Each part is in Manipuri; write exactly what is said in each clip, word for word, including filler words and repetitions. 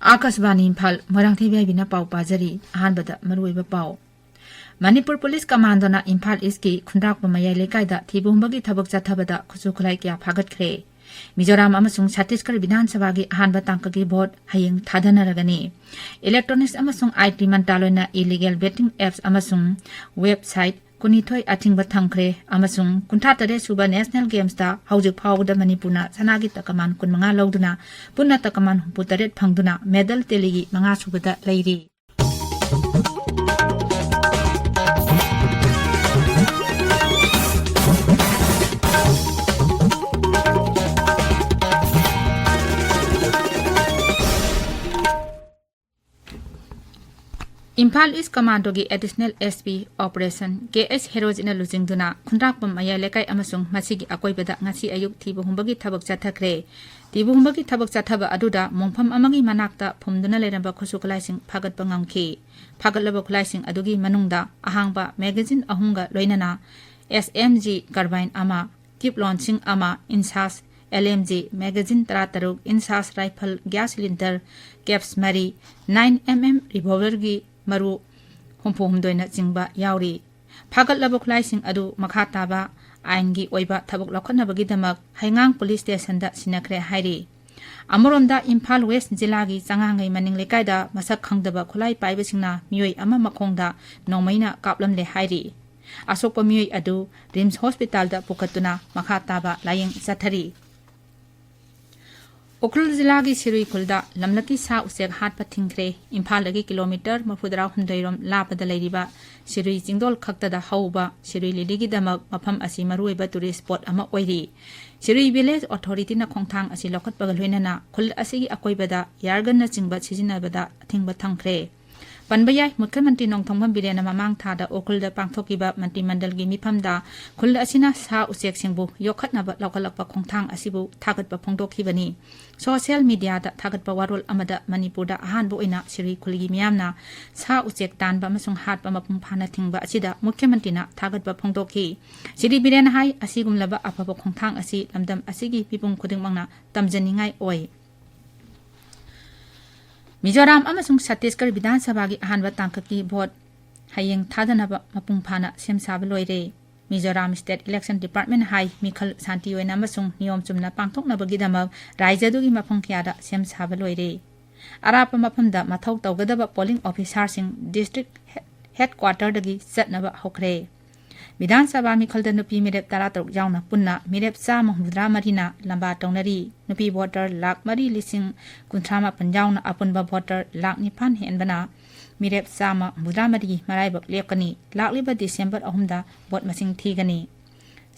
ꯑꯥꯀꯥꯁꯕꯥꯅꯤ ꯏꯝꯐꯥꯜ, ꯃꯣꯏꯔꯥꯡꯊꯦꯝ ꯌꯥꯏꯕꯤꯅ ꯄꯥꯎ ꯄꯥꯖꯔꯤ꯫ ꯑꯍꯥꯟꯕꯗ ꯃꯔꯨꯑꯣꯏꯕ ꯄꯥꯎ꯫ ꯃꯅꯤꯄꯨꯔ ꯄꯨꯂꯤꯁ ꯀꯃꯥꯟꯗꯣꯅ ꯏꯝꯐꯥꯜ ꯏꯁꯀꯤ ꯈꯨꯟꯗ꯭ꯔꯥꯛꯄꯝ ꯃꯌꯥꯏ ꯂꯩꯀꯥꯏꯗ ꯊꯤꯕ ꯍꯨꯝꯕꯒꯤ ꯊꯕꯛ ꯆꯠꯊꯕꯗ ꯈꯨꯠꯁꯨ ꯈꯨꯠꯂꯥꯏ ꯀꯌꯥ ꯐꯥꯒꯠꯈ꯭ꯔꯦ꯫ ꯃꯤꯖꯣꯔꯥꯝ ꯑꯃꯁꯨꯡ ꯁꯠꯇꯤꯁꯒꯔ ꯕꯤꯙꯥꯟ ꯁꯚꯥꯒꯤ ꯑꯍꯥꯟꯕ ꯇꯥꯡꯀꯛꯀꯤ ꯚꯣꯠ ꯍꯌꯦꯡ ꯊꯥꯗꯅꯔꯒꯅꯤ꯫ Electronics ꯑꯃꯁꯨꯡ I T ꯃꯟꯇ꯭ꯔꯥꯂꯣꯏꯅ illegal betting apps ꯑꯃꯁꯨꯡ website ꯀꯨꯟꯅꯤꯊꯣꯏ ꯑꯊꯤꯡꯕ ꯊꯝꯈ꯭ꯔꯦ ꯑꯃꯁꯨꯡ ꯀꯨꯟꯊ꯭ꯔꯥ ꯇꯔꯦꯠ ꯁꯨꯕ National Gamesꯇ ꯍꯧꯖꯤꯛ ꯐꯥꯎꯕꯗ ꯃꯅꯤꯄꯨꯔꯅ ꯁꯅꯥꯒꯤ ꯇꯀꯃꯥꯟ ꯀꯨꯟꯃꯉꯥ ꯂꯧꯗꯨꯅ ꯄꯨꯟꯅ ꯇꯀꯃꯥꯟ ꯍꯨꯝꯐꯨ ꯇꯔꯦꯠ ꯐꯪꯗꯨꯅ medal tally ꯒꯤ ꯃꯉꯥ ꯁꯨꯕꯗ ꯂꯩꯔꯤ꯫ ꯏꯝꯐꯥꯜ ꯏꯁ ꯀꯃꯥꯟꯗꯣꯒꯤ Additional S P Operation K S ꯍꯦꯔꯣꯖꯤꯠꯅ ꯂꯨꯆꯤꯡꯗꯨꯅ ꯈꯨꯟꯗ꯭ꯔꯥꯛꯄꯝ ꯃꯌꯥꯏ ꯂꯩꯀꯥꯏ ꯑꯃꯁꯨꯡ ꯃꯁꯤꯒꯤ ꯑꯀꯣꯏꯕꯗ ꯉꯁꯤ ꯑꯌꯨꯛ ꯊꯤꯕ ꯍꯨꯝꯕꯒꯤ ꯊꯕꯛ ꯆꯠꯊꯈ꯭ꯔꯦ꯫ ꯊꯤꯕ ꯍꯨꯝꯕꯒꯤ ꯊꯕꯛ ꯆꯠꯊꯕ ꯑꯗꯨꯗ ꯃꯣꯡꯐꯝ ꯑꯃꯒꯤ ꯃꯅꯥꯛꯇ ꯐꯨꯝꯗꯨꯅ ꯂꯩꯔꯝꯕ ꯈꯨꯠꯁꯨ ꯈꯨꯠꯂꯥꯏꯁꯤꯡ ꯐꯥꯒꯠꯄ ꯉꯝꯈꯤ꯫ ꯐꯥꯒꯠꯂꯕ ꯈꯨꯠꯂꯥꯏꯁꯤꯡ ꯑꯗꯨꯒꯤ ꯃꯅꯨꯡꯗ ꯑꯍꯥꯡꯕ magazine ꯑꯍꯨꯝꯒ ꯂꯣꯏꯅꯅ S M G carbine ꯑꯃ, ꯇ꯭ꯌꯨꯕ launching ꯑꯃ, INSAS L M G magazine ꯇꯔꯥꯇꯔꯨꯛ, INSAS rifle gas cylinder caps ꯃꯔꯤ, nine M M revolverꯒꯤ ꯃꯔꯨ ꯍꯨꯝꯐꯨ ꯍꯨꯝꯗꯣꯏꯅꯆꯤꯡꯕ ꯌꯥꯎꯔꯤ꯫ ꯐꯥꯒꯠꯂꯕ ꯈꯨꯠꯂꯥꯏꯁꯤꯡ ꯑꯗꯨ ꯃꯈꯥ ꯇꯥꯕ ꯑꯥꯏꯟꯒꯤ ꯑꯣꯏꯕ ꯊꯕꯛ ꯂꯧꯈꯠꯅꯕꯒꯤꯗꯃꯛ ꯍꯩꯉꯥꯡ ꯄꯨꯂꯤꯁ ꯁ꯭ꯇꯦꯁꯟꯗ ꯁꯤꯟꯅꯈ꯭ꯔꯦ ꯍꯥꯏꯔꯤ꯫ ꯑꯃꯔꯣꯝꯗ ꯏꯝꯐꯥꯜ ꯋꯦꯁ ꯖꯤꯂꯥꯒꯤ ꯆꯉꯥꯡꯉꯩ ꯃꯅꯤꯡ ꯂꯩꯀꯥꯏꯗ ꯃꯁꯛ ꯈꯪꯗꯕ ꯈꯨꯠꯂꯥꯏ ꯄꯥꯏꯕꯁꯤꯡꯅ ꯃꯤꯑꯣꯏ ꯑꯃ ꯃꯈꯣꯡꯗ ꯅꯣꯡꯃꯩꯅ ꯀꯥꯞꯂꯝꯂꯦ ꯍꯥꯏꯔꯤ꯫ ꯑꯁꯣꯛꯄ ꯃꯤꯑꯣꯏ ꯑꯗꯨ ꯔꯤꯝꯁ ꯍꯣꯁꯄꯤꯇꯥꯜꯗ ꯄꯨꯈꯠꯇꯨꯅ ꯃꯈꯥ ꯇꯥꯕ ꯂꯥꯌꯦꯡ ꯆꯠꯊꯔꯤ꯫ ꯎꯈ꯭ꯔꯨꯜ ꯖꯤꯂꯥꯒꯤ ꯁꯤꯔꯨꯏ ꯈꯨꯜꯗ ꯂꯝꯂꯛꯀꯤ ꯁꯥ ꯎꯆꯦꯛ ꯍꯥꯠꯄ ꯊꯤꯡꯈ꯭ꯔꯦ꯫ ꯏꯝꯐꯥꯜꯗꯒꯤ ꯀꯤꯂꯣꯃꯤꯇꯔ ꯃꯔꯤꯐꯨꯇꯔꯥ ꯍꯨꯝꯗꯣꯏ ꯔꯣꯝ ꯂꯥꯞꯄꯗ ꯂꯩꯔꯤꯕ ꯁꯤꯔꯨꯏ ꯆꯤꯡꯗꯣꯜ ꯈꯛꯇꯗ ꯍꯧꯕ ꯁꯤꯔꯨꯏ ꯂꯤꯂꯤꯒꯤꯗꯃꯛ ꯃꯐꯝ ꯑꯁꯤ ꯃꯔꯨꯑꯣꯏꯕ tourist spot ꯑꯃ ꯑꯣꯏꯔꯤ꯫ ꯁꯤꯔꯨꯏ village authorityꯅ ꯈꯣꯡꯊꯥꯡ ꯑꯁꯤ ꯂꯧꯈꯠꯄꯒ ꯂꯣꯏꯅꯅ ꯈꯨꯜ ꯑꯁꯤꯒꯤ ꯑꯀꯣꯏꯕꯗ ꯌꯥꯔꯒꯟꯅꯆꯤꯡꯕ ꯁꯤꯖꯤꯟꯅꯕꯗ ꯑꯊꯤꯡꯕ ꯊꯝꯈ꯭ꯔꯦ꯫ ꯄꯟꯕ ꯌꯥꯏ, ꯃꯨꯈ꯭ꯌ ꯃꯟꯇ꯭ꯔꯤ ꯅꯣꯡꯊꯣꯝꯕꯝ ꯕꯤꯔꯦꯟꯅ ꯃꯃꯥꯡ ꯊꯥꯗ ꯎꯈ꯭ꯔꯨꯜꯗ ꯄꯥꯡꯊꯣꯛꯈꯤꯕ ꯃꯟꯇ꯭ꯔꯤ ꯃꯟꯗꯜꯒꯤ ꯃꯤꯐꯝꯗ ꯈꯨꯜ ꯑꯁꯤꯅ ꯁꯥ ꯎꯆꯦꯛꯁꯤꯡꯕꯨ ꯌꯣꯛꯈꯠꯅꯕ ꯂꯧꯈꯠꯂꯛꯄ ꯈꯣꯡꯊꯥꯡ ꯑꯁꯤꯕꯨ ꯊꯥꯒꯠꯄ ꯐꯣꯡꯗꯣꯛꯈꯤꯕꯅꯤ꯫ Social mediaꯗ ꯊꯥꯒꯠꯄ ꯋꯥꯔꯣꯜ ꯑꯃꯗ ꯃꯅꯤꯄꯨꯔꯗ ꯑꯍꯥꯟꯕ ꯑꯣꯏꯅ ꯁꯤꯔꯨꯏ ꯈꯨꯜꯒꯤ ꯃꯤꯌꯥꯝꯅ ꯁꯥ ꯎꯆꯦꯛ ꯇꯥꯟꯕ ꯑꯃꯁꯨꯡ ꯍꯥꯠꯄ ꯃꯄꯨꯡ ꯐꯥꯅ ꯊꯤꯡꯕ ꯑꯁꯤꯗ ꯃꯨꯈ꯭ꯌ ꯃꯟꯇ꯭ꯔꯤꯅ ꯊꯥꯒꯠꯄ ꯐꯣꯡꯗꯣꯛꯈꯤ꯫ ꯁꯤꯔꯤ ꯕꯤꯔꯦꯟꯅ ꯍꯥꯏ, ꯑꯁꯤꯒꯨꯝꯂꯕ ꯑꯐꯕ ꯈꯣꯡꯊꯥꯡ ꯑꯁꯤ ꯂꯝꯗꯝ ꯑꯁꯤꯒꯤ ꯃꯤꯄꯨꯝ ꯈꯨꯗꯤꯡꯃꯛꯅ ꯇꯝꯖꯅꯤꯡꯉꯥꯏ ꯑꯣꯏ꯫ ꯃꯤꯖꯣꯔꯥꯝ ꯑꯃꯁꯨꯡ ꯁꯠꯇꯤꯁꯒꯔ ꯕꯤꯙꯥꯟ ꯁꯚꯥꯒꯤ ꯑꯍꯥꯟꯕ ꯇꯥꯡꯀꯛꯀꯤ ꯚꯣꯠ ꯍꯌꯦꯡ ꯊꯥꯗꯅꯕ ꯃꯄꯨꯡ ꯐꯥꯅ ꯁꯦꯝ ꯁꯥꯕ ꯂꯣꯏꯔꯦ꯫ ꯃꯤꯖꯣꯔꯥꯝ ꯁ꯭ꯇꯦꯠ ꯏꯂꯦꯛꯁꯟ ꯗꯤꯄꯥꯔꯠꯃꯦꯟꯠ ꯍꯥꯏ, ꯃꯤꯈꯜ ꯁꯥꯟꯇꯤ ꯑꯣꯏꯅ ꯑꯃꯁꯨꯡ ꯅꯤꯌꯣꯝ ꯆꯨꯝꯅ ꯄꯥꯡꯊꯣꯛꯅꯕꯒꯤꯗꯃꯛ ꯔꯥꯏꯖ꯭ꯌꯗꯨꯒꯤ ꯃꯐꯝ ꯀꯌꯥꯗ ꯁꯦꯝ ꯁꯥꯕ ꯂꯣꯏꯔꯦ꯫ ꯑꯔꯥꯞꯄ ꯃꯐꯝꯗ ꯃꯊꯧ ꯇꯧꯒꯗꯕ ꯄꯣꯂꯤꯡ ꯑꯣꯐꯤꯁꯥꯔꯁꯤꯡ ꯗꯤꯁꯇ꯭ꯔꯤꯛ ꯍꯦꯗ-, ꯍꯦꯗꯀ꯭ꯋꯥꯇꯔꯗꯒꯤ ꯆꯠꯅꯕ ꯍꯧꯈ꯭ꯔꯦ꯫ ꯕꯤꯙꯥꯟ ꯁꯚꯥ ꯃꯤꯈꯜꯗ ꯅꯨꯄꯤ ꯃꯤꯔꯦꯞ ꯇꯔꯥꯇꯔꯨꯛ ꯌꯥꯎꯅ ꯄꯨꯟꯅ ꯃꯤꯔꯦꯞ ꯆꯥꯝꯃ ꯍꯨꯝꯐꯨꯇꯔꯥ ꯃꯔꯤꯅ ꯂꯝꯕꯥ ꯇꯧꯅꯔꯤ꯫ ꯅꯨꯄꯤ ꯚꯣꯇꯔ ꯂꯥꯈ ꯃꯔꯤ ꯂꯤꯁꯤꯡ ꯀꯨꯟꯊ꯭ꯔꯥ ꯃꯥꯄꯟ ꯌꯥꯎꯅ ꯑꯄꯨꯟꯕ ꯚꯣꯇꯔ ꯂꯥꯈ ꯅꯤꯄꯥꯟ ꯍꯦꯟꯕꯅ ꯃꯤꯔꯦꯞ ꯆꯥꯝꯃ ꯍꯨꯝꯐꯨꯇꯔꯥ ꯃꯔꯤꯒꯤ ꯃꯔꯥꯏꯕꯛ ꯂꯦꯞꯀꯅꯤ꯫ ꯂꯥꯛꯂꯤꯕ ꯗꯤꯁꯦꯝꯕꯔ ꯑꯍꯨꯝꯗ ꯚꯣꯠ ꯃꯁꯤꯡ ꯊꯤꯒꯅꯤ꯫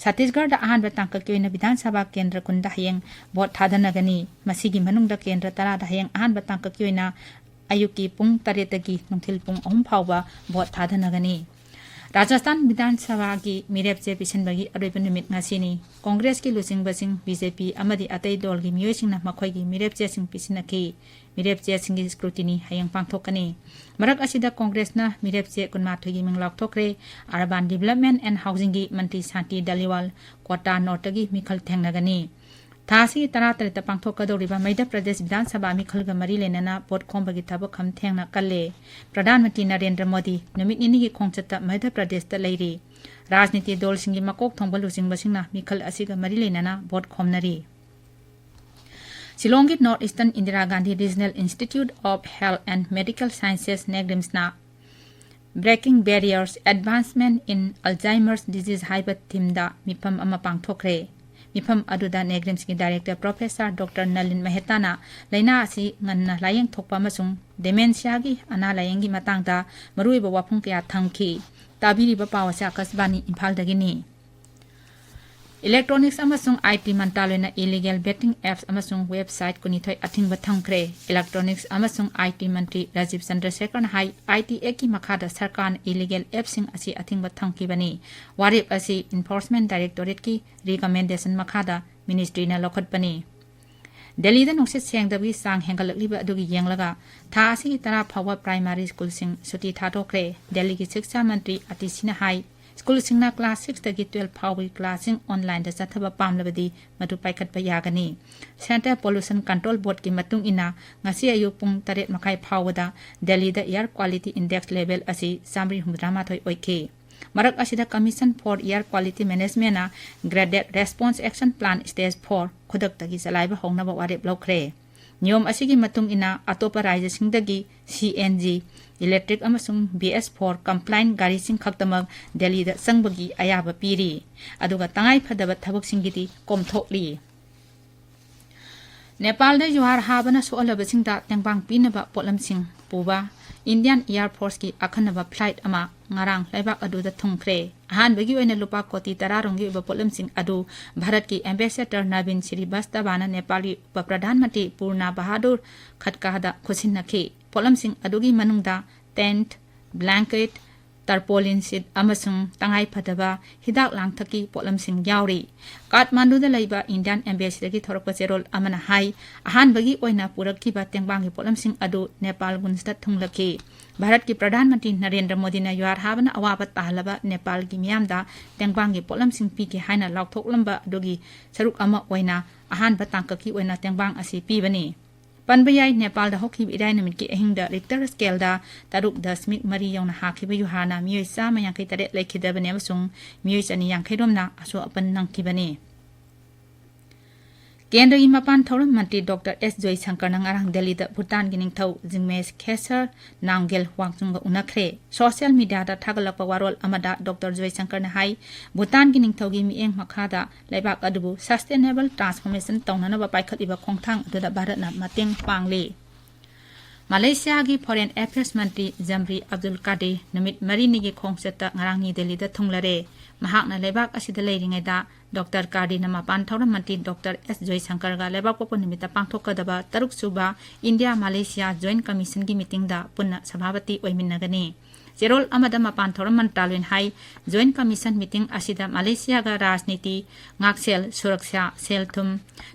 ꯁꯠꯇꯤꯁꯒꯔꯗ ꯑꯍꯥꯟꯕ ꯇꯥꯡꯀꯛꯀꯤ ꯑꯣꯏꯅ ꯕꯤꯙꯥꯟ ꯁꯚꯥ ꯀꯦꯟꯗ꯭ꯔ ꯀꯨꯟꯗ ꯍꯌꯦꯡ ꯚꯣꯠ ꯊꯥꯗꯅꯒꯅꯤ꯫ ꯃꯁꯤꯒꯤ ꯃꯅꯨꯡꯗ ꯀꯦꯟꯗ꯭ꯔ ꯇꯔꯥꯗ ꯍꯌꯦꯡ ꯑꯍꯥꯟꯕ ꯇꯥꯡꯀꯛꯀꯤ ꯑꯣꯏꯅ ꯑꯌꯨꯛꯀꯤ ꯄꯨꯡ ꯇꯔꯦꯠꯇꯒꯤ ꯅꯨꯡꯊꯤꯜ ꯄꯨꯡ ꯑꯍꯨꯝ ꯐꯥꯎꯕ ꯚꯣꯠ ꯊꯥꯗꯅꯒꯅꯤ꯫ ꯔꯥꯖꯁꯊꯥꯟ ꯕꯤꯙꯥꯟ ꯁꯚꯥꯒꯤ ꯃꯤꯔꯦꯞꯆꯦ ꯄꯤꯁꯤꯟꯕꯒꯤ ꯑꯔꯣꯏꯕ ꯅꯨꯃꯤꯠ ꯉꯁꯤꯅꯤ꯫ ꯀꯣꯡꯒ꯭ꯔꯦꯁꯀꯤ ꯂꯨꯆꯤꯡꯕꯁꯤꯡ, ꯕꯤ ꯖꯦ ꯄꯤ ꯑꯃꯗꯤ ꯑꯇꯩ ꯗꯣꯜꯒꯤ ꯃꯤꯑꯣꯏꯁꯤꯡꯅ ꯃꯈꯣꯏꯒꯤ ꯃꯤꯔꯦꯞꯆꯦꯁꯤꯡ ꯄꯤꯁꯤꯟꯅꯈꯤ꯫ ꯃꯤꯔꯦꯞꯆꯦꯁꯤꯡꯒꯤ ꯁ꯭ꯀ꯭ꯔꯨꯇꯤꯅꯤ ꯍꯌꯦꯡ ꯄꯥꯡꯊꯣꯛꯀꯅꯤ꯫ ꯃꯔꯛ ꯑꯁꯤꯗ ꯀꯣꯡꯒ꯭ꯔꯦꯁꯅ ꯃꯤꯔꯦꯞꯆꯦ ꯀꯨꯟꯃꯥꯊꯣꯏꯒꯤ ꯃꯤꯡ ꯂꯥꯎꯊꯣꯛꯈ꯭ꯔꯦ꯫ ꯑꯔꯕꯥꯟ ꯗꯤꯚꯦꯂꯞꯃꯦꯟꯠ ꯑꯦꯟ ꯍꯥꯎꯁꯤꯡꯒꯤ ꯃꯟꯇ꯭ꯔꯤ ꯁꯥꯟꯇꯤ ꯗꯥꯂꯤꯋꯥꯜ ꯀꯣꯇꯥ ꯅꯣꯔꯠꯇꯒꯤ ꯃꯤꯈꯜ ꯊꯦꯡꯅꯒꯅꯤ꯫ ꯊꯥ ꯑꯁꯤꯒꯤ ꯇꯔꯥꯇꯔꯦꯠꯇ ꯄꯥꯡꯊꯣꯛꯀꯗꯧꯔꯤꯕ ꯃꯙ꯭ꯌ ꯄ꯭ꯔꯗꯦꯁ ꯕꯤꯙꯥꯟ ꯁꯚꯥ ꯃꯤꯈꯜꯒ ꯃꯔꯤ ꯂꯩꯅꯅ ꯚꯣꯠ ꯈꯣꯝꯕꯒꯤ ꯊꯕꯛ ꯈꯝ ꯊꯦꯡꯅ ꯀꯜꯂꯦ꯫ ꯄ꯭ꯔꯙꯥꯟ ꯃꯟꯇ꯭ꯔꯤ ꯅꯔꯦꯟꯗ꯭ꯔ ꯃꯣꯗꯤ ꯅꯨꯃꯤꯠ ꯅꯤꯅꯤꯒꯤ ꯈꯣꯡꯆꯠꯇ ꯃꯙ꯭ꯌ ꯄ꯭ꯔꯗꯦꯁꯇ ꯂꯩꯔꯤ꯫ ꯔꯥꯖꯅꯤꯇꯤ ꯗꯣꯜꯁꯤꯡꯒꯤ ꯃꯀꯣꯛ ꯊꯣꯡꯕ ꯂꯨꯆꯤꯡꯕꯁꯤꯡꯅ ꯃꯤꯈꯜ ꯑꯁꯤꯒ ꯃꯔꯤ ꯂꯩꯅꯅ vote ꯈꯣꯝꯅꯔꯤ꯫ ꯁꯤꯂꯣꯡꯒꯤ North Eastern Indira Gandhi Regional Institute of Health and Medical Sciences, ꯅꯦꯒ꯭ꯔꯤꯝꯁꯅ Breaking Barriers, Advancement in Alzheimer's Disease ꯍꯥꯏꯕ ꯊꯤꯝꯗ ꯃꯤꯐꯝ ꯑꯃ ꯄꯥꯡꯊꯣꯛꯈ꯭ꯔꯦ꯫ ꯃꯤꯐꯝ ꯑꯗꯨꯗ ꯅꯦꯒ꯭ꯔꯤꯝꯁꯀꯤ ꯗꯥꯏꯔꯦꯛꯇꯔ ꯄ꯭ꯔꯣꯐꯦꯁꯔ ꯗꯣꯛꯇꯔ ꯅꯂꯤꯟ ꯃꯦꯍꯇꯥꯅ ꯂꯥꯏꯅꯥ ꯑꯁꯤ ꯉꯟꯅ ꯂꯥꯌꯦꯡꯊꯣꯛꯄ ꯑꯃꯁꯨꯡ ꯗꯦꯃꯦꯟꯁꯤꯌꯥꯒꯤ ꯑꯅꯥ ꯂꯥꯌꯦꯡꯒꯤ ꯃꯇꯥꯡꯗ ꯃꯔꯨꯑꯣꯏꯕ ꯋꯥꯐꯝ ꯀꯌꯥ ꯊꯝꯈꯤ꯫ ꯇꯥꯕꯤꯔꯤꯕ ꯄꯥꯎ ꯑꯁꯤ ꯑꯥꯀꯥꯁꯕꯥꯅꯤ ꯏꯝꯐꯥꯜꯗꯒꯤꯅꯤ꯫ ꯏꯂꯦꯛꯇ꯭ꯔꯣꯅꯤꯛꯁ ꯑꯃꯁꯨꯡ ꯑꯥꯏ ꯇꯤ ꯃꯟꯇ꯭ꯔꯥꯂꯣꯏꯅ ꯏꯂꯤꯒꯦꯜ ꯕꯦꯇꯤꯡ ꯑꯦꯞꯁ ꯑꯃꯁꯨꯡ ꯋꯦꯕꯁꯥꯏꯠ ꯀꯨꯟꯅꯤꯊꯣꯏ ꯑꯊꯤꯡꯕ ꯊꯝꯈ꯭ꯔꯦ꯫ ꯏꯂꯦꯛꯇ꯭ꯔꯣꯅꯤꯛꯁ ꯑꯃꯁꯨꯡ ꯑꯥꯏ ꯇꯤ ꯃꯟꯇ꯭ꯔꯤ ꯔꯥꯖꯤꯕ ꯆꯟꯗ꯭ꯔꯁꯦꯀꯔꯅ ꯍꯥꯏ, ꯑꯥꯏ ꯇꯤ ꯑꯦꯛꯀꯤ ꯃꯈꯥꯗ ꯁꯔꯀꯥꯔꯅ ꯏꯂꯤꯒꯦꯜ ꯑꯦꯞꯁꯤꯡ ꯑꯁꯤ ꯑꯊꯤꯡꯕ ꯊꯝꯈꯤꯕꯅꯤ꯫ ꯋꯥꯔꯦꯞ ꯑꯁꯤ ꯏꯟꯐꯣꯔꯁꯃꯦꯟꯠ ꯗꯥꯏꯔꯦꯛꯇꯣꯔꯦꯠꯀꯤ ꯔꯤꯀꯃꯦꯟꯗꯦꯁꯟ ꯃꯈꯥꯗ ꯃꯤꯅꯤꯁꯇ꯭ꯔꯤꯅ ꯂꯧꯈꯠꯄꯅꯤ꯫ ꯗꯦꯜꯂꯤꯗ ꯅꯨꯡꯁꯤꯠ ꯁꯦꯡꯗꯕꯒꯤ ꯆꯥꯡ ꯍꯦꯟꯒꯠꯂꯛꯂꯤꯕ ꯑꯗꯨꯒꯤ ꯌꯦꯡꯂꯒ ꯊꯥ ꯑꯁꯤꯒꯤ ꯇꯔꯥ ꯐꯥꯎꯕ ꯄ꯭ꯔꯥꯏꯃꯥꯔꯤ ꯁ꯭ꯀꯨꯜꯁꯤꯡ ꯁꯨꯇꯤ ꯊꯥꯗꯣꯛꯈ꯭ꯔꯦ꯫ ꯗꯦꯜꯂꯤꯒꯤ ꯁꯤꯛꯁꯥ ꯃꯟꯇ꯭ꯔꯤ ꯑꯇꯤꯁꯤꯅ ꯍꯥꯏ, ꯁ꯭ꯀꯨꯜꯁꯤꯡꯅ ꯀ꯭ꯂꯥꯁ ꯁꯤꯛꯁꯇꯒꯤ ꯇꯨꯌꯦꯜꯐ ꯐꯥꯎꯕꯒꯤ ꯀ꯭ꯂꯥꯁꯁꯤꯡ ꯑꯣꯟꯂꯥꯏꯟꯗ ꯆꯠꯊꯕ ꯄꯥꯝꯂꯕꯗꯤ ꯃꯗꯨ ꯄꯥꯏꯈꯠꯄ ꯌꯥꯒꯅꯤ꯫ Central Pollution Control Boardꯀꯤ ꯃꯇꯨꯡ ꯏꯟꯅ ꯉꯁꯤ ꯑꯌꯨꯛ ꯄꯨꯡ ꯇꯔꯦꯠ ꯃꯈꯥꯏ ꯐꯥꯎꯕꯗ ꯗꯦꯜꯂꯤꯗ air quality index level ꯑꯁꯤ ꯆꯥꯝꯃꯔꯤ ꯍꯨꯝꯐꯨꯇꯔꯥꯃꯥꯊꯣꯏ ꯑꯣꯏꯈꯤ꯫ ꯃꯔꯛ ꯑꯁꯤꯗ Commission for Air Quality Managementꯅ Graded Response Action Plan Stage four ꯈꯨꯗꯛꯇꯒꯤ ꯆꯂꯥꯏꯕ ꯍꯧꯅꯕ ꯋꯥꯔꯦꯞ ꯂꯧꯈ꯭ꯔꯦ꯫ ꯅꯤꯌꯣꯝ ꯑꯁꯤꯒꯤ ꯃꯇꯨꯡ ꯏꯟꯅ ꯑꯇꯣꯞꯄ ꯔꯥꯖ꯭ꯌꯁꯤꯡꯗꯒꯤ C N G, electric ꯑꯃꯁꯨꯡ B S four compliant ꯒꯥꯔꯤꯁꯤꯡ ꯈꯛꯇꯃꯛ ꯗꯦꯜꯂꯤꯗ ꯆꯪꯕꯒꯤ ꯑꯌꯥꯕ ꯄꯤꯔꯤ꯫ ꯑꯗꯨꯒ ꯇꯉꯥꯏ ꯐꯗꯕ ꯊꯕꯛꯁꯤꯡꯒꯤꯗꯤ ꯀꯣꯝꯊꯣꯛꯂꯤ꯫ ꯅꯦꯄꯥꯜꯗ ꯖꯨꯍꯥꯔ ꯍꯥꯕꯅ ꯁꯣꯛꯍꯜꯂꯕꯁꯤꯡꯗ ꯇꯦꯡꯕꯥꯡ ꯄꯤꯅꯕ ꯄꯣꯠꯂꯝꯁꯤꯡ ꯄꯨꯕ Indian Air Forceꯀꯤ ꯑꯈꯟꯅꯕ flight ꯑꯃ ꯉꯔꯥꯡ ꯂꯩꯕꯥꯛ ꯑꯗꯨꯗ ꯊꯨꯡꯈ꯭ꯔꯦ꯫ ꯑꯍꯥꯟꯕꯒꯤ ꯑꯣꯏꯅ ꯂꯨꯄꯥ ꯀꯣꯇꯤ ꯇꯔꯥ ꯔꯣꯝꯒꯤ ꯑꯣꯏꯕ ꯄꯣꯠꯂꯝꯁꯤꯡ ꯑꯗꯨ ꯚꯥꯔꯠꯀꯤ ambassador ꯅꯕꯤꯟ ꯁ꯭ꯔꯤꯕꯥꯁꯇꯕꯥꯅ ꯅꯦꯄꯥꯜꯒꯤ ꯎꯄ ꯄ꯭ꯔꯙꯥꯟ ꯃꯟꯇ꯭ꯔꯤ ꯄꯨꯔꯅ ꯕꯍꯥꯗꯨꯔ ꯈꯠꯀꯥꯗ ꯈꯨꯠꯁꯤꯟꯅꯈꯤ꯫ ꯄꯣꯠꯂꯝꯁꯤꯡ ꯑꯗꯨꯒꯤ ꯃꯅꯨꯡꯗ tent, blanket, tarpaulin sheet ꯑꯃꯁꯨꯡ ꯇꯉꯥꯏ ꯐꯗꯕ ꯍꯤꯗꯥꯛ ꯂꯥꯡꯊꯛꯀꯤ ꯄꯣꯠꯂꯝꯁꯤꯡ ꯌꯥꯎꯔꯤ꯫ ꯀꯥꯊꯃꯥꯟꯗꯨꯗ ꯂꯩꯕ Indian Embassyꯗꯒꯤ ꯊꯣꯔꯛꯄ ꯆꯦꯔꯣꯜ ꯑꯃꯅ ꯍꯥꯏ, ꯑꯍꯥꯟꯕꯒꯤ ꯑꯣꯏꯅ ꯄꯨꯔꯛꯈꯤꯕ ꯇꯦꯡꯕꯥꯡꯒꯤ ꯄꯣꯠꯂꯝꯁꯤꯡ ꯑꯗꯨ ꯅꯦꯄꯥꯜꯒꯨꯟꯖꯗ ꯊꯨꯡꯂꯈꯤ꯫ ꯚꯥꯔꯠꯀꯤ ꯄ꯭ꯔꯙꯥꯟ ꯃꯟꯇ꯭ꯔꯤ ꯅꯔꯦꯟꯗ꯭ꯔ ꯃꯣꯗꯤꯅ ꯌꯨꯍꯥꯔ ꯍꯥꯕꯅ ꯑꯋꯥꯕ ꯇꯥꯍꯜꯂꯕ ꯅꯦꯄꯥꯜꯒꯤ ꯃꯤꯌꯥꯝꯗ ꯇꯦꯡꯕꯥꯡꯒꯤ ꯄꯣꯠꯂꯝꯁꯤꯡ ꯄꯤꯒꯦ ꯍꯥꯏꯅ ꯂꯥꯎꯊꯣꯛꯂꯝꯕ ꯑꯗꯨꯒꯤ ꯁꯔꯨꯛ ꯑꯃ ꯑꯣꯏꯅ ꯑꯍꯥꯟꯕ ꯇꯥꯡꯀꯛꯀꯤ ꯑꯣꯏꯅ ꯇꯦꯡꯕꯥꯡ ꯑꯁꯤ ꯄꯤꯕꯅꯤ꯫ ꯄꯟꯕ ꯌꯥꯏ, ꯅꯦꯄꯥꯜꯗ ꯍꯧꯈꯤꯕ ꯏꯔꯥꯏ ꯅꯨꯃꯤꯠꯀꯤ ꯑꯍꯤꯡꯗ Richter scaleꯗ ꯇꯔꯨꯛ ꯗꯁꯃꯤꯛ ꯃꯔꯤ ꯌꯧꯅ ꯍꯥꯈꯤꯕ ꯌꯨꯍꯥꯔꯅ ꯃꯤꯑꯣꯏ ꯆꯥꯝꯃ ꯌꯥꯡꯈꯩ ꯇꯔꯦꯠ ꯂꯩꯈꯤꯗꯕꯅꯤ ꯑꯃꯁꯨꯡ ꯃꯤꯑꯣꯏ ꯆꯅꯤ ꯌꯥꯡꯈꯩ ꯔꯣꯝꯅ ꯑꯁꯣꯛ ꯑꯄꯟ ꯅꯪꯈꯤꯕꯅꯤ꯫ ꯀꯦꯟꯗ꯭ꯔꯒꯤ ꯃꯄꯥꯟ ꯊꯧꯔꯝ ꯃꯟꯇ꯭ꯔꯤ ꯗꯣꯛꯇꯔ ꯑꯦꯁ ꯖꯣꯏꯁꯪꯀꯔꯅ ꯉꯔꯥꯡ ꯗꯦꯜꯂꯤꯗ ꯚꯨꯇꯥꯟꯒꯤ ꯅꯤꯡꯊꯧ ꯖꯤꯒꯃꯦꯁ ꯈꯦꯁꯔ ꯅꯥꯝꯒꯦꯜ ꯋꯥꯡꯆꯨꯡꯒ ꯎꯅꯈ꯭ꯔꯦ꯫ ꯁꯣꯁꯤꯌꯦꯜ ꯃꯤꯗꯤꯌꯥꯗ ꯊꯥꯒꯠꯂꯛꯄ ꯋꯥꯔꯣꯜ ꯑꯃꯗ ꯗꯣꯛꯇꯔ ꯖꯣꯏꯁꯪꯀꯔꯅ ꯍꯥꯏ, ꯚꯨꯇꯥꯟꯒꯤ ꯅꯤꯡꯊꯧꯒꯤ ꯃꯤꯠꯌꯦꯡ ꯃꯈꯥꯗ ꯂꯩꯕꯥꯛ ꯑꯗꯨꯕꯨ sustainable transformation ꯇꯧꯅꯅꯕ ꯄꯥꯏꯈꯠꯂꯤꯕ ꯈꯣꯡꯊꯥꯡ ꯑꯗꯨꯗ ꯚꯥꯔꯠꯅ ꯃꯇꯦꯡ ꯄꯥꯡꯂꯤ꯫ ꯃꯂꯦꯁꯤꯌꯥꯒꯤ Foreign Affairs ꯃꯟꯇ꯭ꯔꯤ ꯖꯝꯔꯤ ꯑꯕꯗꯨꯜ ꯀꯥꯗꯤꯔ ꯅꯨꯃꯤꯠ ꯃꯔꯤꯅꯤꯒꯤ ꯈꯣꯡꯆꯠꯇ ꯉꯔꯥꯡ ꯅ꯭ꯌꯨ ꯗꯦꯜꯂꯤꯗ ꯊꯨꯡꯂꯔꯦ꯫ ꯃꯍꯥꯛꯅ ꯂꯩꯕꯥꯛ ꯑꯁꯤꯗ ꯂꯩꯔꯤꯉꯩꯗ ꯗꯣꯛꯇꯔ ꯀꯥꯗꯤꯔꯅ ꯃꯄꯥꯟ ꯊꯧꯔꯝ ꯃꯟꯇ꯭ꯔꯤ ꯗꯣꯛꯇꯔ ꯑꯦꯁ ꯖꯣꯏꯁꯪꯀꯔꯒ ꯂꯩꯕꯥꯛꯄꯣꯛꯄ ꯅꯨꯃꯤꯠꯇ ꯄꯥꯡꯊꯣꯛꯀꯗꯕ ꯇꯔꯨꯛ ꯁꯨꯕ India Malaysia Joint Commissionꯒꯤ meetingꯗ ꯄꯨꯟꯅ ꯁꯚꯥꯄꯇꯤ ꯑꯣꯏꯃꯤꯟꯅꯒꯅꯤ꯫ ꯆꯦꯔꯣꯜ ꯑꯃꯗ ꯃꯄꯥꯟ ꯊꯧꯔꯝ ꯃꯟꯇ꯭ꯔꯥꯂꯣꯏꯅ ꯍꯥꯏ, Joint Commission meeting ꯑꯁꯤꯗ ꯃꯂꯦꯁꯤꯌꯥꯒ ꯔꯥꯖꯅꯤꯇꯤ, ꯉꯥꯛꯁꯦꯜ, ꯁꯨꯔꯛꯁꯥ, ꯁꯦꯜ ꯊꯨꯝ,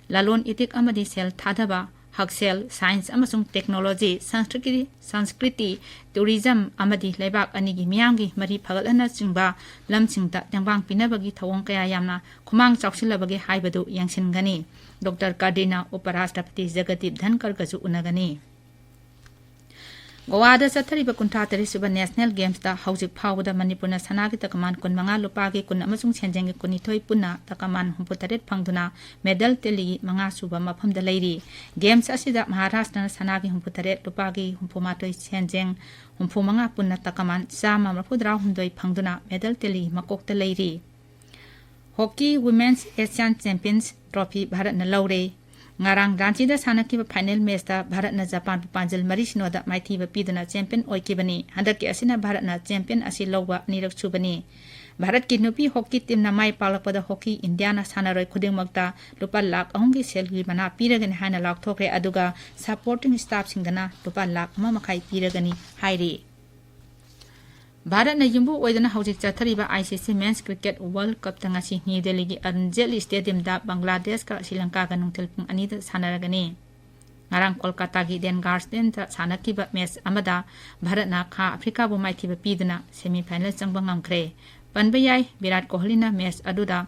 ꯂꯂꯣꯟ ꯏꯇꯤꯛ ꯑꯃꯗꯤ ꯁꯦꯜ ꯊꯥꯗꯕ, ꯍꯛꯁꯦꯜ, ꯁꯥꯏꯟꯁ ꯑꯃꯁꯨꯡ ꯇꯦꯛꯅꯣꯂꯣꯖꯤ, ꯁꯪꯁꯀ꯭ꯔꯤꯇꯤ, ꯁꯪꯁꯀ꯭ꯔꯤꯇꯤ, ꯇꯨꯔꯤꯖꯝ ꯑꯃꯗꯤ ꯂꯩꯕꯥꯛ ꯑꯅꯤꯒꯤ ꯃꯤꯌꯥꯝꯒꯤ ꯃꯔꯤ ꯐꯒꯠꯍꯟꯅꯆꯤꯡꯕ ꯂꯝꯁꯤꯡꯗ ꯇꯦꯡꯕꯥꯡ ꯄꯤꯅꯕꯒꯤ ꯊꯧꯑꯣꯡ ꯀꯌꯥ ꯌꯥꯝꯅ ꯈꯨꯃꯥꯡ ꯆꯥꯎꯁꯤꯜꯂꯕꯒꯦ ꯍꯥꯏꯕꯗꯨ ꯌꯦꯡꯁꯤꯟꯒꯅꯤ꯫ ꯗꯣꯛꯇꯔ ꯀꯥꯔꯗꯤꯅ ꯎꯄꯔꯥꯁꯇ꯭ꯔꯄꯇꯤ ꯖꯒꯗꯤꯞ ꯙꯟꯀꯔꯒꯁꯨ ꯎꯅꯒꯅꯤ꯫ ꯒꯣꯋꯥꯗ ꯆꯠꯊꯔꯤꯕ ꯀꯨꯟꯊ꯭ꯔꯥ ꯇꯔꯦꯠ ꯁꯨꯕ ꯅꯦꯁꯅꯦꯜ ꯒꯦꯝꯁꯇ ꯍꯧꯖꯤꯛ ꯐꯥꯎꯕꯗ ꯃꯅꯤꯄꯨꯔꯅ ꯁꯅꯥꯒꯤ ꯇꯀꯃꯥꯟ ꯀꯨꯟ ꯃꯉꯥ, ꯂꯨꯄꯥꯒꯤ ꯀꯨꯟ ꯑꯃꯁꯨꯡ ꯁꯦꯟꯖꯦꯡꯒꯤ ꯀꯨꯟꯅꯤꯊꯣꯏ ꯄꯨꯟꯅ ꯇꯀꯃꯥꯟ ꯍꯨꯝꯐꯨ ꯇꯔꯦꯠ ꯐꯪꯗꯨꯅ ꯃꯦꯗꯜ ꯇꯦꯂꯤꯒꯤ ꯃꯉꯥ ꯁꯨꯕ ꯃꯐꯝꯗ ꯂꯩꯔꯤ꯫ ꯒꯦꯝꯁ ꯑꯁꯤꯗ ꯃꯍꯥꯔꯥꯁꯇ꯭ꯔꯅ ꯁꯅꯥꯒꯤ ꯍꯨꯝꯐꯨ ꯇꯔꯦꯠ, ꯂꯨꯄꯥꯒꯤ ꯍꯨꯝꯐꯨ ꯃꯥꯊꯣꯏ, ꯁꯦꯟꯖꯦꯡ ꯍꯨꯝꯐꯨ ꯃꯉꯥ ꯄꯨꯟꯅ ꯇꯀꯃꯥꯟ ꯆꯥꯝꯃ ꯃꯔꯤꯐꯨ ꯇꯔꯥ ꯍꯨꯝꯗꯣꯏ ꯐꯪꯗꯨꯅ ꯃꯦꯗꯜ ꯇꯦꯂꯤꯒꯤ ꯃꯀꯣꯛꯇ ꯂꯩꯔꯤ꯫ Hockey women's Asian champions trophy ꯚꯥꯔꯠꯅ ꯂꯧꯔꯦ꯫ ꯉꯔꯥꯡ ꯔꯥꯟꯆꯤꯗ ꯁꯥꯟꯅꯈꯤꯕ ꯐꯥꯏꯅꯦꯜ ꯃꯦꯆꯇ ꯚꯥꯔꯠꯅ ꯖꯄꯥꯟꯕꯨ ꯄꯥꯟꯖꯜ ꯃꯔꯤ ꯁꯤꯅꯣꯗ ꯃꯥꯏꯊꯤꯕ ꯄꯤꯗꯨꯅ ꯆꯦꯝꯄꯤꯌꯟ ꯑꯣꯏꯈꯤꯕꯅꯤ꯫ ꯍꯟꯗꯛꯀꯤ ꯑꯁꯤꯅ ꯚꯥꯔꯠꯅ ꯆꯦꯝꯄꯤꯌꯟ ꯑꯁꯤ ꯂꯧꯕ ꯑꯅꯤꯔꯛ ꯁꯨꯕꯅꯤ꯫ ꯚꯥꯔꯠꯀꯤ ꯅꯨꯄꯤ ꯍꯣꯀꯤ ꯇꯤꯝꯅ ꯃꯥꯏ ꯄꯥꯛꯂꯛꯄꯗ ꯍꯣꯀꯤ ꯏꯟꯗꯤꯌꯥꯅ ꯁꯥꯟꯅꯔꯣꯏ ꯈꯨꯗꯤꯡꯃꯛꯇ ꯂꯨꯄꯥ ꯂꯥꯈ ꯑꯍꯨꯝꯒꯤ ꯁꯦꯜꯒꯤ ꯃꯅꯥ ꯄꯤꯔꯒꯅꯤ ꯍꯥꯏꯅ ꯂꯥꯎꯊꯣꯛꯈ꯭ꯔꯦ꯫ ꯑꯗꯨꯒ ꯁꯄꯣꯔꯇꯤꯡ ꯁ꯭ꯇꯥꯐꯁꯤꯡꯗꯅ ꯂꯨꯄꯥ ꯂꯥꯈ ꯑꯃ ꯃꯈꯥꯏ ꯄꯤꯔꯒꯅꯤ ꯍꯥꯏꯔꯤ꯫ ꯚꯥꯔꯠꯅ ꯌꯨꯝꯕꯨ ꯑꯣꯏꯗꯨꯅ ꯍꯧꯖꯤꯛ ꯆꯠꯊꯔꯤꯕ ICC Men's Cricket World Cupꯇ ꯉꯁꯤ ꯅ꯭ꯌꯨ ꯗꯦꯜꯂꯤꯒꯤ ꯑꯔꯨꯟ ꯖꯦꯠꯂꯤ ꯁ꯭ꯇꯦꯗꯤꯌꯝꯗ ꯕꯪꯒ꯭ꯂꯥꯗꯦꯁꯀ ꯁ꯭ꯔꯤꯂꯪꯀꯥꯒ ꯅꯨꯡꯊꯤꯜ ꯄꯨꯡ ꯑꯅꯤꯗ ꯁꯥꯟꯅꯔꯒꯅꯤ꯫ ꯉꯔꯥꯡ ꯀꯣꯜꯀꯥꯇꯥꯒꯤ ꯏꯗꯦꯟ ꯒꯥꯔꯗꯦꯟꯗ ꯁꯥꯟꯅꯈꯤꯕ ꯃꯦꯆ ꯑꯃꯗ ꯚꯥꯔꯠꯅ ꯈꯥ ꯑꯐ꯭ꯔꯤꯀꯥꯕꯨ ꯃꯥꯏꯊꯤꯕ ꯄꯤꯗꯨꯅ ꯁꯦꯃꯤ ꯐꯥꯏꯅꯦꯜ ꯆꯪꯕ ꯉꯝꯈ꯭ꯔꯦ꯫ ꯄꯟꯕ ꯌꯥꯏ, ꯚꯤꯔꯥꯠ ꯀꯣꯍꯂꯤꯅ ꯃꯦꯆ ꯑꯗꯨꯗ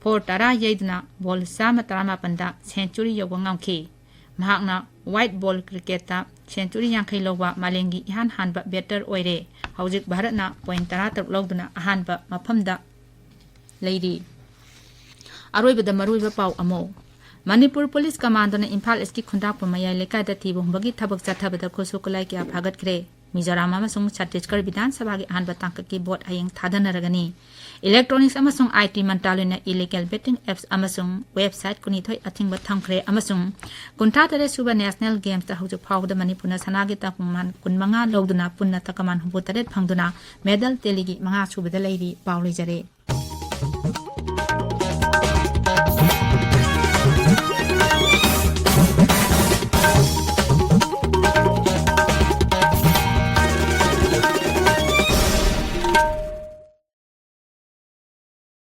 ꯐꯣꯔ ꯇꯔꯥ ꯌꯩꯗꯨꯅ ꯕꯣꯜ ꯆꯥꯝꯃ ꯇꯔꯥꯃꯥꯄꯟꯗ ꯁꯦꯟꯆꯨꯔꯤ ꯌꯧꯕ ꯉꯝꯈꯤ꯫ ꯃꯍꯥꯛꯅ ꯋꯥꯏꯠ ꯕꯣꯜ ꯀ꯭ꯔꯤꯀꯦꯠꯇ ꯁꯦꯟꯆꯨꯔꯤ ꯌꯥꯡꯈꯩ ꯂꯧꯕ ꯃꯥꯂꯦꯝꯒꯤ ꯏꯍꯥꯟ ꯍꯥꯟꯕ ꯕꯦꯇꯔ ꯑꯣꯏꯔꯦ꯫ ꯍꯧꯖꯤꯛ ꯚꯥꯔꯠꯅ ꯄꯣꯏꯟ ꯇꯔꯥꯇꯔꯨꯛ ꯂꯧꯗꯨꯅ ꯑꯍꯥꯟꯕ ꯃꯐꯝꯗ ꯂꯩꯔꯤ꯫ ꯑꯔꯣꯏꯕꯗ ꯃꯔꯨꯑꯣꯏꯕ ꯄꯥꯎ ꯑꯃꯨꯛ꯫ ꯃꯅꯤꯄꯨꯔ ꯄꯨꯂꯤꯁ ꯀꯃꯥꯟꯗꯣꯅ ꯏꯝꯐꯥꯜ ꯏꯁꯀꯤ ꯈꯨꯟꯗ꯭ꯔꯥꯛꯄꯝ ꯃꯌꯥꯏ ꯂꯩꯀꯥꯏꯗ ꯊꯤꯕ ꯍꯨꯝꯕꯒꯤ ꯊꯕꯛ ꯆꯠꯊꯕꯗ ꯈꯨꯠꯁꯨ ꯈꯨꯠꯂꯥꯏ ꯀꯌꯥ ꯐꯥꯒꯠꯈ꯭ꯔꯦ꯫ ꯃꯤꯖꯣꯔꯥꯝ ꯑꯃꯁꯨꯡ ꯆꯠꯇꯤꯁꯒꯔ ꯕꯤꯙꯥꯟ ꯁꯚꯥꯒꯤ ꯑꯍꯥꯟꯕ ꯇꯥꯡꯀꯛꯀꯤ ꯚꯣꯠ ꯍꯌꯦꯡ ꯊꯥꯗꯅꯔꯒꯅꯤ꯫ ꯏꯂꯦꯛꯇ꯭ꯔꯣꯅꯤꯛꯁ ꯑꯃꯁꯨꯡ IT ꯃꯟꯇ꯭ꯔꯥꯂꯣꯏꯅ ꯏꯂꯤꯒꯦꯜ ꯕꯦꯇꯤꯡ ꯑꯦꯞꯁ ꯑꯃꯁꯨꯡ ꯋꯦꯕꯁꯥꯏꯠ ꯀꯨꯟꯅꯤꯊꯣꯏ ꯑꯊꯤꯡꯕ ꯊꯝꯈ꯭ꯔꯦ ꯑꯃꯁꯨꯡ ꯀꯨꯟꯊ꯭ꯔꯥ ꯇꯔꯦꯠ ꯁꯨꯕ ꯅꯦꯁꯅꯦꯜ ꯒꯦꯝꯁꯇ ꯍꯧꯖꯤꯛ ꯐꯥꯎꯕꯗ ꯃꯅꯤꯄꯨꯔꯅ ꯁꯅꯥꯒꯤ ꯇꯀꯃꯥꯟ ꯀꯨꯟ ꯃꯉꯥ ꯂꯧꯗꯨꯅ ꯄꯨꯟꯅ ꯇꯀꯃꯥꯟ ꯍꯨꯝꯐꯨ ꯇꯔꯦꯠ ꯐꯪꯗꯨꯅ ꯃꯦꯗꯜ ꯇꯦꯂꯤꯒꯤ ꯃꯉꯥ ꯁꯨꯕꯗ ꯂꯩꯔꯤ꯫ ꯄꯥꯎ ꯂꯣꯏꯖꯔꯦ꯫